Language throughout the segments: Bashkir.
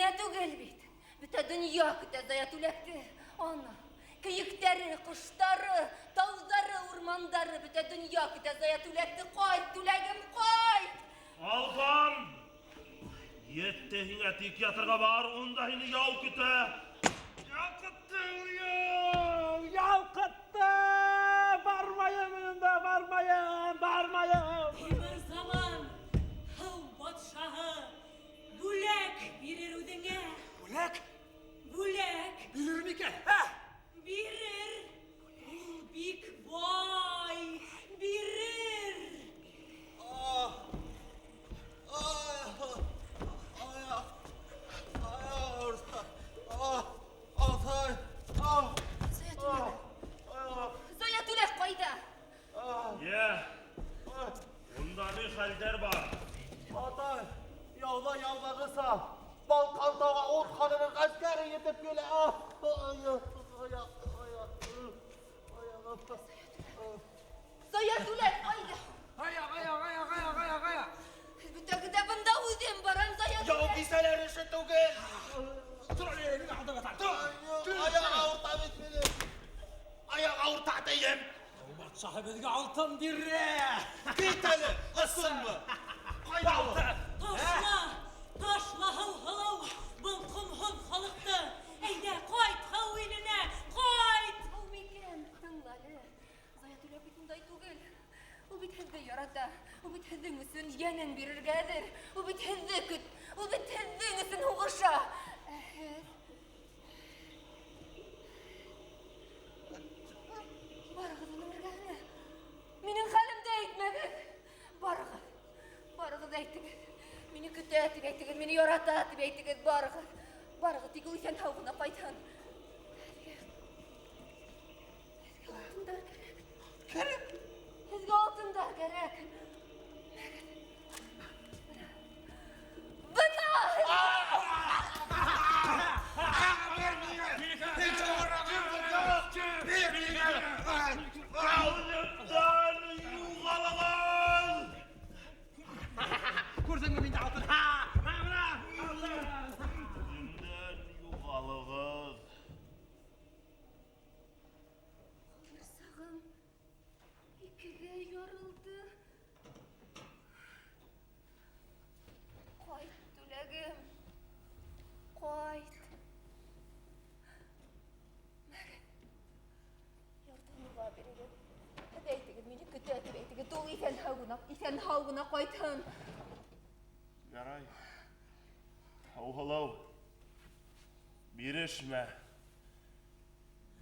генә түгел бит. Бөтә дөнья көтә Зая Түләкте. Ана, кейектәре, коштары, тауҙары, урмандары, бөтә дөнья көтә Зая Түләкте. Ҡайт, Түләгем, ҡайт! Алтын! Етте һиңә, тик ятырға бар, унда һине яу көтә. Ялҡытты ул яу! Ялҡытты! Бармайым унда, бармайым, бармайым! Бер заман һыу батшаһы бүләк бирер үҙеңә. Бүләк? Бүләк. Бирер микән? Ә? Бирер. Ул бик бай. Бирер. Зая Түләк. Зая Түләк ҡайҙа? Йә, унда ни хәлдәр бар? Атай, яуҙа яуҙағыса, Балҡан тауға ут ханының ғәскәре етеп килә. Аяҡ, аяҡ, аяҡ, аяғым. Зая Түләк ҡайҙа? Аяҡ, аяҡ, аяҡ, аяҡ, аяҡ, аяҡ! Бөтәгеҙ ҙә бында үҙем барам, Зая Яу Түләк. бисәләр эше түгел. Тор әле, ниңә алдыңа тар? Тор! Аяҡ ауырта бит минең. Аяҡ ауырта тием. Батшаһы беҙгә алтын бирә! Кит әле, ысынмы? Ҡайҙа ул? Ташла, ташла һыу һылыу был ҡомһоҙ халыҡты. Әйҙә, ҡайт һыу иленә, ҡайт! Һыубикәм, тыңла әле. Зая Түләк бит ундай түгел. Ул бит һеҙҙе ярата. Ул бит һеҙҙең өсөн йәнен бирергә әҙер. Ул бит һеҙҙе көт. Ул бит һеҙҙең өсөн һуғыша. Ә һеҙ? Барығыҙ уның эргәһенә. Минең хәлемде әйтмәгеҙ. Барығыҙ. Барығыҙ әйтегеҙ. Мине көтә тип әйтегеҙ, мине ярата тип әйтегеҙ. Барығыҙ. Барығыҙ, тик ул иҫән-һау ғына ҡайтһын. Һеҙгә алтындар кәрәк. Кәрәк. Һеҙгә алтындар кәрәк. Бына! Алдымдан юғалығыҙ! Күрҙеңме миндә алтын? Ха! Ха, бына! Алтын! Күҙемдән юғалығыҙ! Ҡабырсағым икегә ярылды. Ҡайт, Түләгем. Ҡайт. Мәгеҙ. Ярҙамыға бирегеҙ. Һеҙ әйтегеҙ, мине көтә тип әйтегеҙ. Ул иҫән-һау ғына, иҫән-һау ғына ҡайтһын. Ярай. Һыу-һылыу. Бирешмә.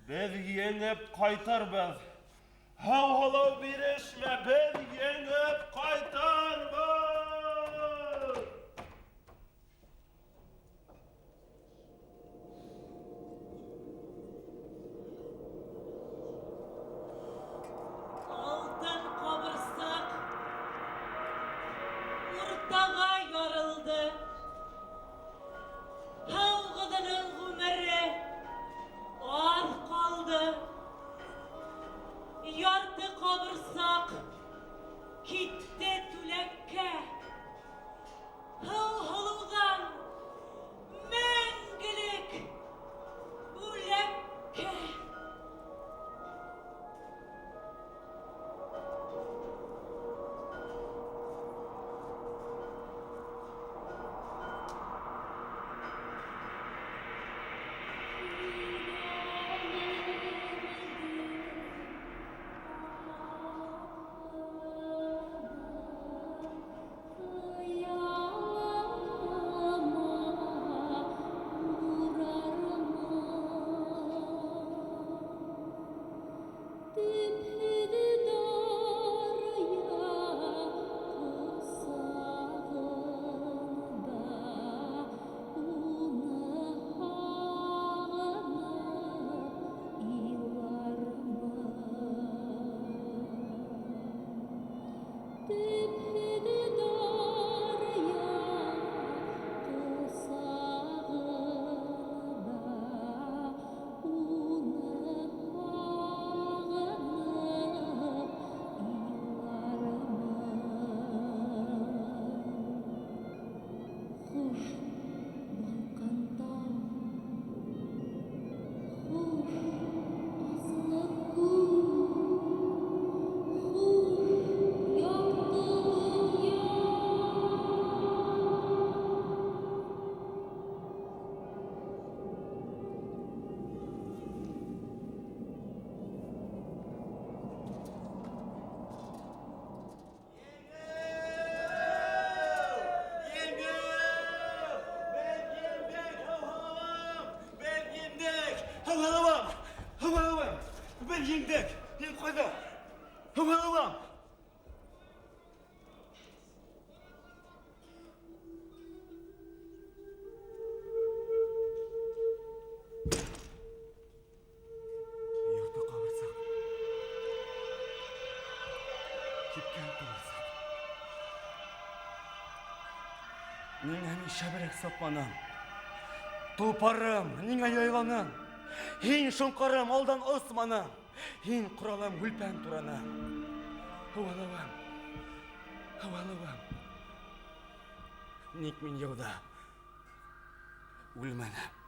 Беҙ еңеп ҡайтырбыҙ. Һыу-һылыу бирешмә, беҙ еңеп ҡайтырбыҙ. Алтын ҡабырсаҡ уртаға ярылды. Һыу ҡыҙының ғүмере аҙ ҡалды. Ярты ҡабырсаҡ китте. Һыуһылыуым! Йорто ҡабырсаҡ. Кипкән ҡыбырсаҡ. Ниңә мин шәберәк сапманым? Толпарым, ниңә яйланың? Һин, шоңҡарым, алдан османың. Һин, ҡоралым, һүлпән тураның. Һыуалыуым, һыуалыуым. Ник мин яуҙа үлмәнем?